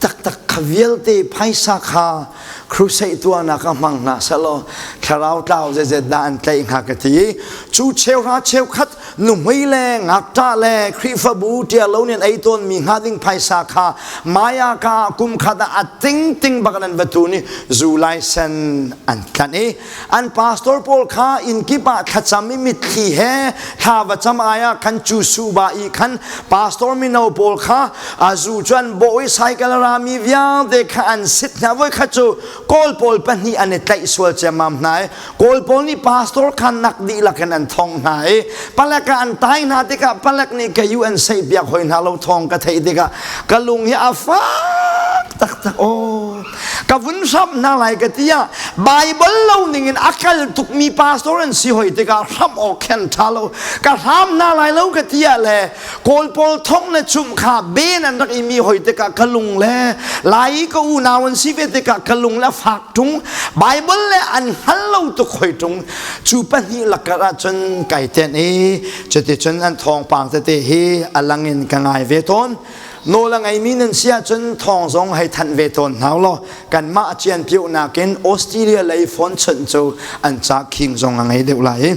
taktak kha vialte phaisa kha crusade tuahnak ah hmang hna selaw thlarau tlau zeizet dah an tlaih hnga ka ti. Cu cheuhra cheukhat nuhmei le ngakṭah le Khrihfabu ṭia lo nih an ei tawnmi hnga ding phaisa kha maya ka ah kum khat ah a tingting bak in an va tun i zu laisen an tlanh i an pastor pawl kha inn kip ah thlacam i mitthli he thla va cam ai ah khan cu suba i khan pastor mino pawl kha a zu cu an bawh i cycle rami vialte kha an sit hna. Voi khat cu Kawl pawl pahnih an i tlaih sual ciammam hna i Kawl pawl nih pastor kha nak dihlak in an thong hna i palek ah an tai hna tikah palek nih ka yu an seih piak hoi hna lo thong ka theih tikah ka lung hi a fak taktak. Aw, ka vun hramh hna lai ka ti ah Bible lo ning in a kal tukmi pastor an si hoi tikah hramh awk khen ṭha lo. Ka hram hna lai lo ka ti ah le Kawl pawl thong le chumh kha ben an rak i mi hoi tikah ka lung le Lai ka unau an si ve tikah ka lung le fak ṭung. Bible le an hngal lo tuk hoi ṭung. Cu pahnih lakar ah cun kai tenh i cuticun an thawngpang tete hi a lang in ka ngai ve tawn. Nawl a ngeimi nan si ahcun thawng zong hei thanh ve tawn hna law kanmah cianpioh nakin Australia lei phone chawnh cu an ca khing zong a ngei deuh lai.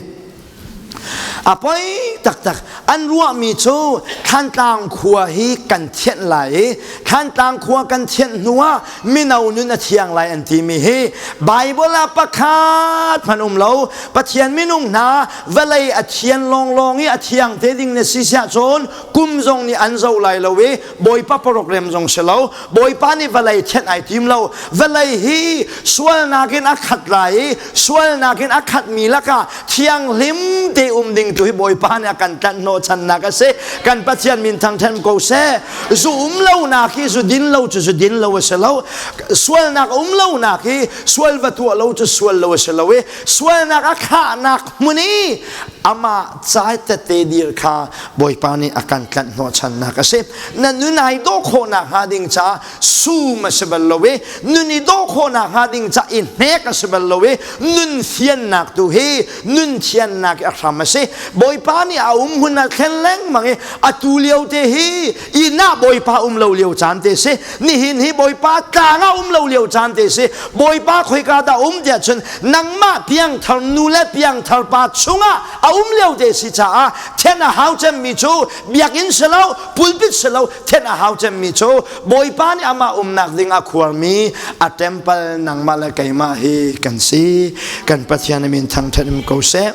A poi taktak. An ruahmi cu Thantlang khua hi kan thianh lai i Thantlang khua kan thianh hnu ah mino nun a thiang lai an timi hi Bible ah pakhat hmanh um lo. Pathian minung hna vawlei a thian lawnglawng i a thiang te ding na si siah cun kum zong nih an zoh lai lo i Bawipa program zong si lo. Bawipa nih vawlei thianh ai tim lo. Vawlei hi sualnak in a khat lai i sualnak in a khatmi lakah thianghlim te um ding tu hi Bawipa nih a kan tlanh hnawhchannak a si. Kan Pathian min thangthan ko seh. Zu um lonak hi zu din lo cu zu din lo a si lo. Sualnak um lonak hi sual va tuah lo cu sual lo a si lo i sualnak a khahnak hmun i amah cai tete dir kha Bawipa nih a kan tlanh hnawhchannak a si. Na nun ai dawh khawhnak hnga ding caah sum a si bal lo i nun i dawh khawhnak hnga ding ca i hnek a si bal lo i nun fiannak tu hi nun thiannak a hram a si. Bawipa nih a um hmun a thlen lengmang i atu lio te hi inn ah Bawipa um lo lio caan te si. Nihin hi Bawipa tlang ah um lo lio caan te si. Bawipa khoika dah um tiah cun nangmah piangthar nu le piangthar pa chungah a um lio te si caah then a hau cemmi cu biakinn si lo pulpit si lo then a hau cemmi cu Bawipa nih amah umnak ding a khuarmi a temple nangmah le keimah hi kan si. Kan Pathian min thangṭhat in ko seh.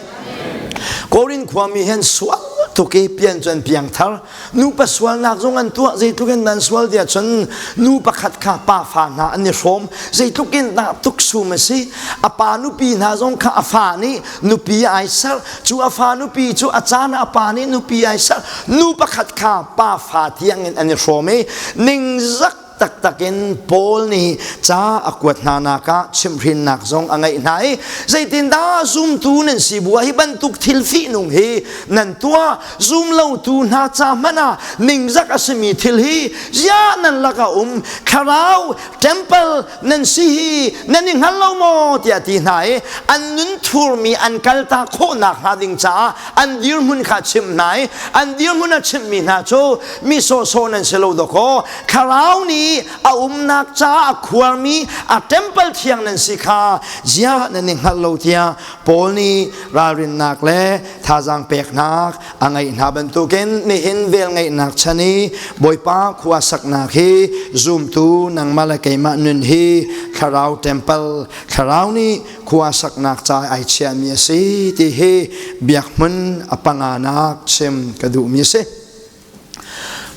Korin khuami hen sual tuk i pian cun piangthar nupa sualnak zong an tuah. Zeitluk in nan sual tiah cun nu pakhat kha pa fa hna an i hrawm. Zeitluk in dah tuksum a si. A pa nupi hna zong kha a fa nih nupi ai ser. Cu a fa nupi cu a caan a pa nih nupi ai ser. Nu pakhat kha pa fa tiang in an i hrawm i ningzak taktak in Paul nih ca a kuat hna nak ah chimhhrinnak zong a ngeih hna i zeitindah zumtu nan si bu ah hi bantuk thil fihnung hi nan tuah? Zumlotu hna ca hmanh ah ningzak a simi thil hi ziah nan lakah um? Thlarau temple nan si hi nan i hngal lo maw tiah ti hna i an nun thurmi an kaltak khawhnak hnga ding caah an dirhmun kha chimh hna i an dirhmun a chimhmi hna cu mi sawhsawh nan si lo dawkaw thlarau nih a umnak caah a khuarmi a temple thiang nan si kha ziah nan i hngalh lo tiah Paul nih ralrinnak le thazaang peknak a ngeih hna bantukin nihin velngeihnak chan i Bawipa khua saknak hi zumtu nangmah le keimah nun hi thlarau temple thlarau nih khua saknak ca ai chiahmi a si ti hi biak hmun a panganak chim ka duhmi a si.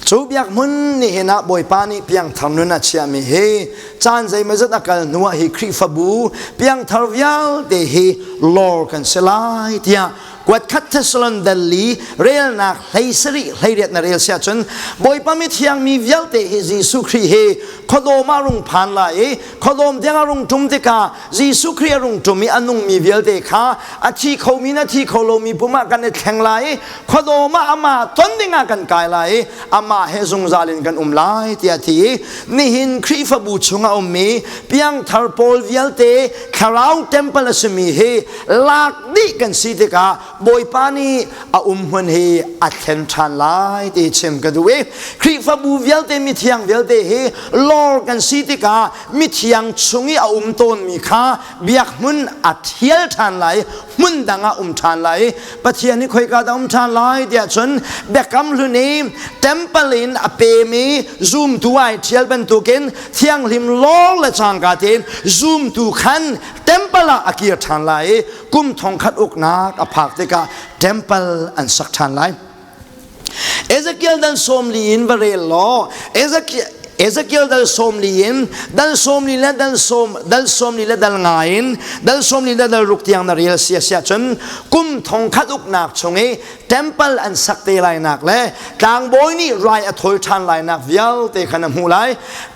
Cu biak hmun nihin ah Bawipa nih piangthar nun a chiahmi hi caan zeimawzat a kal hnu ah hi Khrihfabu piangthar vialte hi lawr kan si lai tiah kuatkhat Thessalon dal li relnak 17 18 na rel siah cun Bawipa mithiang mi vialte hi Jesuh Khrih hi khuadawm ah rung phan lai i khuadawm tiang a rung ṭum tikah Jesuh Khrih a rung ṭum i a nungmi vialte kha a thi khomi na thi kho lomi pum ah kan i thleng lai i khuadawm ah amah ton dingah kan kai lai i amah he zungzal in kan um lai tiah ti i nihin Khrihfabu chungah ummi piangthar pawl vialte thlarau temple a simi hi lak dih kan si tikah Bawipa nih a um hmun hi a thlen ṭhan lai ti chim ka duh i Khrihfabu vialte mithiang vialte hi lawr kan si tikah mithiang chung i a um tawnmi kha biak hmun a thial ṭhan lai, hmun dang ah um ṭhan lai. Pathian hi khoika dah um ṭhan lai tiah cun biakam hlun i temple in a pem i zumtu ai ṭhial bantukin thianghlim lawr le cangka tein zumtu khan temple ah a kir ṭhan lai i kum 1000 uknak a phak tikah temple an sak ṭhan lai. Ezekiel dal 40 in va rel law Ezekiel dal 40 in dal 40 le dal sawm dal 40 le dal nga in dal 40 le dal ruk tiang na rel sia sia cun kum 1000 uknak chung i temple an sak te lai nak le tlangbawi nih rai a thawi ṭhan lai nak vialte khan a hmuh lai.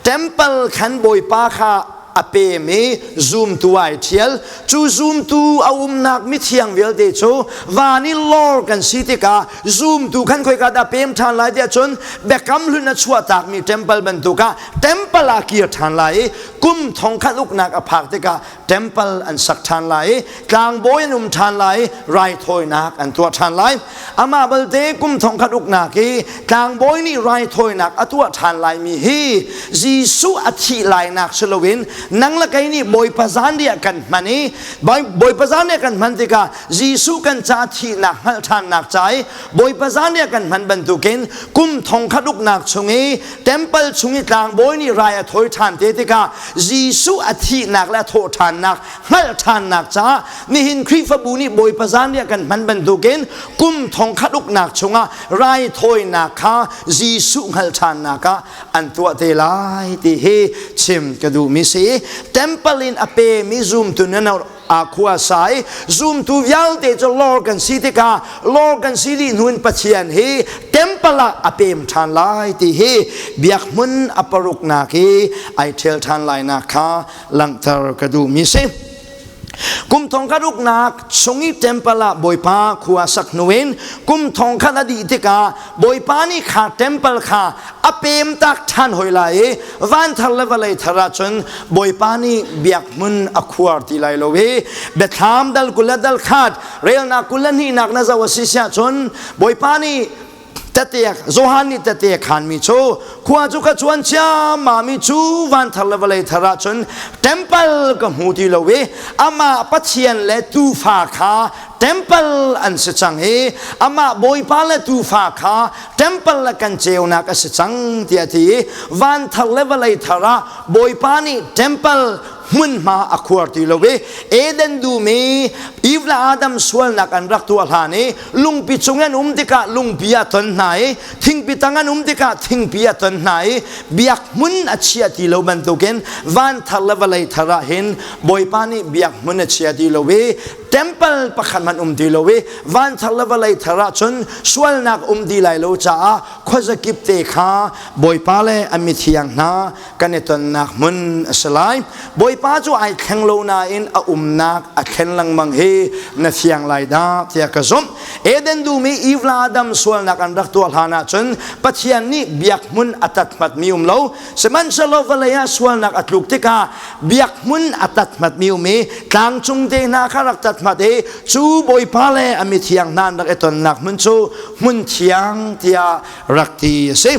Temple khan Bawipa kha a pem i zumtu ai ṭhial. Cu zumtu a umnak mithiang vialte cu van i lawr kan si tikah zumtu khan khoika dah pem ṭhan lai tiah cun biakam hlun a chuahtakmi temple bantuk ah temple ah kir ṭhan lai i kum 1000 uknak a phak tikah temple an sak ṭhan lai i tlangbawi an um ṭhan lai i raithawinak an tuah ṭhan lai. Amah balte kum 1000 uknak i tlangbawi nih raithawinak a tuah ṭhan laimi hi Jesuh a thih lainak si loin. Nang le kei nih Bawipa zanriah kan hman i Bawipa zanriah kan hman tikah Jesuh kan ca thihnak hngalh ṭhannak ca i Bawipa zanriah kan hman bantukin kum thongkhat uknak chung i temple chung i tlangbawi nih rai a thawi ṭhan te tikah Jesuh a thihnak le a thawh ṭhannak hngalh ṭhannak caah nihin Khrihfabu nih Bawipa zanriah kan hman bantukin kum thongkhat uknak chungah raithawinak kha Jesuh hngalh ṭhannak ah an tuah te lai ti hi chim ka duhmi si. Temple in a pemi zumtu nan a khua sa i zumtu vialte cu lor kan si tikah lor kan si dih hnu in Pathian hi temple ah a pem ṭhan lai ti hi biak hmun a paruknak i ai ṭhial ṭhan lainak kha langhter ka duhmi si. Kum thong khat uknak chung i temple ah Bawipa khua sak hnu in kum thong khat a dih tikah Bawipa nih kha temple kha a pem tak ṭhan hoi lai i van thar le vawlei thar ah cun Bawipa nih biak hmun a khuar ti lai lo i biathlam dal 20 le dal khat relnak 22nak na zoh a si siah cun Bawipa nih Tatek Johan nih tete khanmi cu khua cu ka cuan ciammami cu van thar le vawlei thar ahcun temple ka hmu ti lo i amah Pathian le tuufa kha temple an si cang i amah Bawipa le tuufa kha temple le kan ceunak a si cang tiah a ti i van thar le vawlei thar ah Bawipa nih temple hmunhma a khuar ti lo i Eden dum i Eve le Adam sualnak an rak tuah hlan i lungpi cung an um tikah lungpi a ton hna i thingpi tang an um tikah thingpi a ton hna i biak hmun a chia ti lo bantukin van thar le vawlei thar ah hin Bawipa nih biak hmun a chia ti lo i temple pakhat hmanh um ti lo i van thar le vawlei thar ah cun sualnak um ti lai lo caah khuazakip te kha Bawipa le a mithiang hna kan i tonnak hmun a si lai. Bawipa cu ai thleng lo nain a umnak a thlen lengmang hi na fiang lai dah tiah ka zumh. Eden dum i Eve le Adam sualnak an rak tuah hlan ahcun Pathian nih biak hmun a tathmatmi um lo. Sihmanhsehlaw vawlei ah sualnak a tluk tikah biak hmun a tathmatmi um i tlangcung te hna kha rak tathmat i cu Bawipa le a mithiang hna an rak i tonnak hmun cu hmun thiang tiah rak ti a si.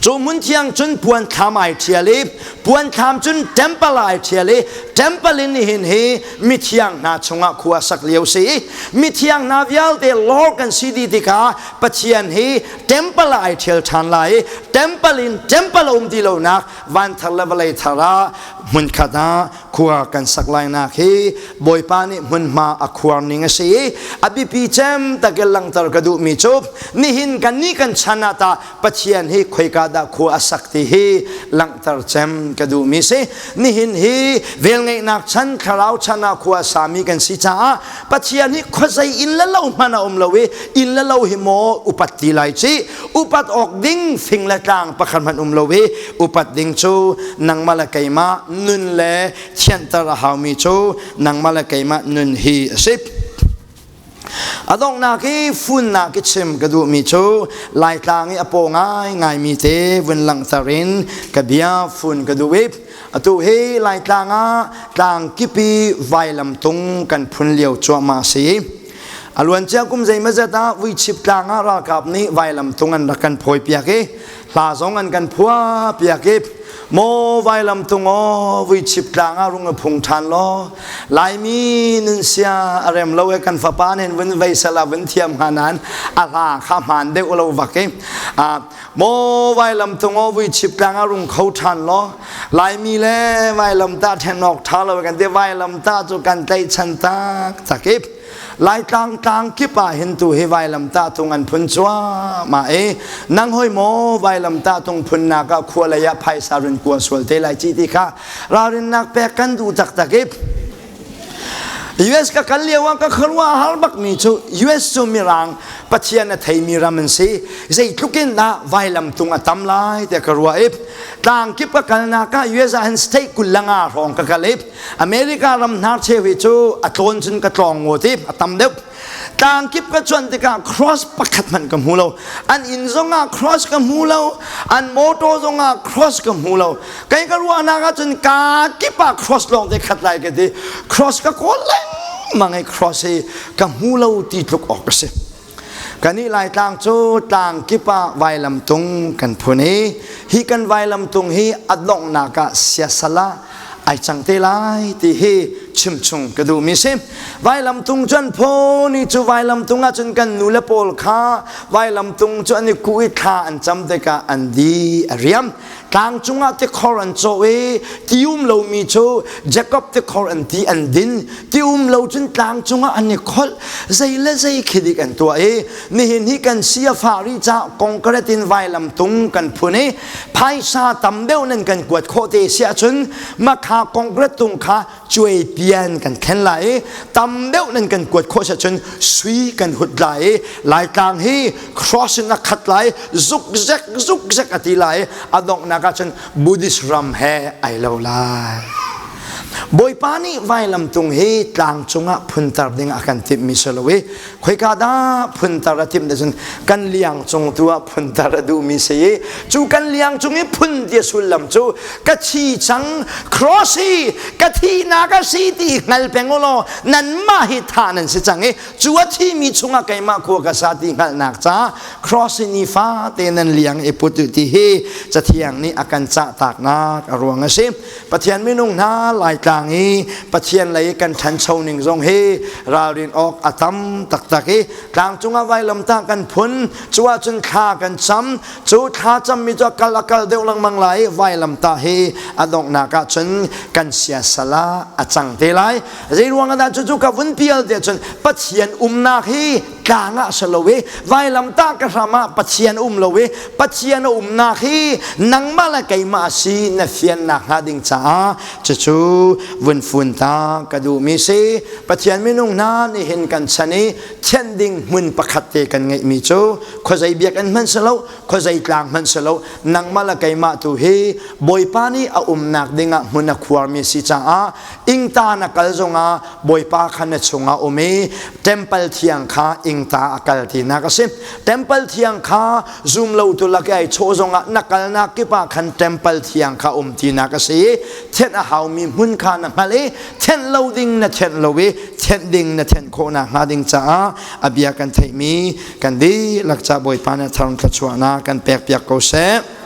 Cu hmun thiang cun puan thlam ai ṭhial i puan thlam cun temple ai ṭhial i temple in nihin hi mithiang hna chungah khua sak lio si i mithiang hna vialte lor kan si dih tikah Pathian hi temple ah ai ṭhial ṭhan lai i temple in temple a um ti lonak van thar le vawlei thar ah hmunkhat ah khua kan sak lainak hi Bawipa nih hmunhma a khuar ning a si i a biapi cem takin langhter ka duhmi cu nihin kan nih kan chan ah tah Pathian hi khoika dah khua a sak ti hi langhter cem ka duhmi si. Nihin hi velngeihnak chan thlarau chan ah khua a sami kan si caah Pathian hi khuazei inn le lo hmanh a um lo i inn le lo hi maw upat ti lai ci upat awk ding fing le tlang pakhat hmanh um lo i upat ding cu nangmah le keimah nun le thianter a haumi cu nangmah le keimah nun hi a si. A donghnak i funnak i chim ka duhmi cu Laitlang i a paw ngaingaimi te vun langhter in ka bia fun ka duh i atu hi Laitlang ah tlang kip i vailamtung kan phun lio cuahmah a si. A luancia kum zeimazet ah Vuichip tlang ah ralkap nih vailamtung an rak kan phawipiak i hla zong an kan phuah piak i maw vailamtung aw Vuichip tlang ah rung i phung ṭhan law Laimi nun sia a rem lo e kan fapa nen vun vei sala vun thiam hnga nain a hla kha hmaan deuh lo vak i maw vailamtung aw Vuichip tlang ah rung kho ṭhan law Laimi le vailamtah ṭhen awk ṭha lo kan ti vailamtah cu kan tlaihchan taktak i Laitlang tlang kip ah hin tu hi vailamtah tung an phun cuahmah i nang hoi maw vailamtah tung phunnak ah khua lei ah phaisa run kua sual te lai ci ti kha ralrinnak pek kan duh taktak i US ka kal lio ah ka khuaruah har bak mi cu US cu mirang Pathian a theimi ram an si zeitluk in dah vailam tung a tam lai tiah ka ruah i tlang kip ka kalnak ah US ah hin state 25 hrawng ka kal i America ram hnarcheu hi cu a tlawn cun ka tlawng ngawt i a tam deuh. Tlang kip ka cuan tikah cross pakhat hmanh ka hmu lo. An inn zongah cross ka hmu lo, an motor zongah cross ka hmu lo. Kei ka ruahnak ahcun ka kip ah cross lawng te khat lai ka ti. Cross ka kawl lengmang i cross hi ka hmu lo ti tluk awk a si. Kanih Laitlang cu tlang kip ah vailamtung kan phun i hi kan vailamtung hi a donghnak ah siasal ah Ai cang te lai ti hi chimchung ka duhmi si. Vailamtung cu an phaw ni cu vailamtung ah cun kan nu le pawl kha vailamtung cu an i kuh i thla an cam tikah an di a riam. Tlang cungah tikhor an cawh i ti um lomi cu Jakob tikhor an ti an din. Ti um lo cun tlang cungah an i kholh. Zei le zei khi dik an tuah i nihin hi kan si a fah rih caah kongkaret in vailam tung kan phun i phaisa tam deuh nan kan kuat khawh te si ahcun makha kongkaret tung kha cuai pian kan thlen lai i tam deuh nan kan kuat khawh si ahcun sui kan hut lai i Laitlang hi cross in a khat lai, zukzek zukzek a ti lai, a donghnak ahcun Buddhist ram he ai lo lai. Bawipa nih vailamtung hi tlang cungah phuntar ding a kan timhmi si lo i khoika dah phuntar a timh cun kan liang cung tu ah phuntar a duhmi si i cu kan liang cung i phun ti a sullam cu ka thi cang, cross hi ka thihnak a si ti hngal peng u law nanmah hi thah nan si cang i cu a thimi chungah keimah khua ka sa ti hngalhnak ca cross i nifa te nan liang i put u ti hi cathiang nih a kan cah taknak a ruang a si. Pathian minung hna, Laitlang i Pathian lei kan ṭhancho ning zong hi ralrin awk a tam taktak i tlangcung ah vailamtah kan phun cu ahcun thla kan cam cu thla cammi cu a kal a kal deuh lengmang lai i vailamtah hi a donghnak ahcun kan siasal ah a cang te lai. Zei ruang ah dah cucu ka vun pial te cun Pathian umnak hi tlang ah si lo i vailamtah ka hram ah Pathian um lo i Pathian a umnak hi nangmah le keimah si na fiannak hnga ding caah cucu vun fun ta ka duhmi si. Pathian minung hna nihin kan chan i thianh ding hmun pakhat te kan ngeihmi cu khuazei biakinn hmanh si lo, khuazei tlang hmanh si lo, nangmah le keimah tu hi Bawipa nih a umnak dingah hmun a khuarmi si caah ingta na kal zongah Bawipa kha na chungah um i temple thiang kha ingta a kal tinak a si. Temple thiang kha zum lo tu lak i ai chawh zongah na kalnak kip ah khan temple thiang kha um tinak a si. Thianh a haumi hmun kha na hngalh i thianh lo ding na thianh lo i thianh ding na thianh khawh nakhnga ding caah a bia kan theihmi kan dihlak ca Bawipa nih a thar thluachuahnak kan pekpiak ko seh.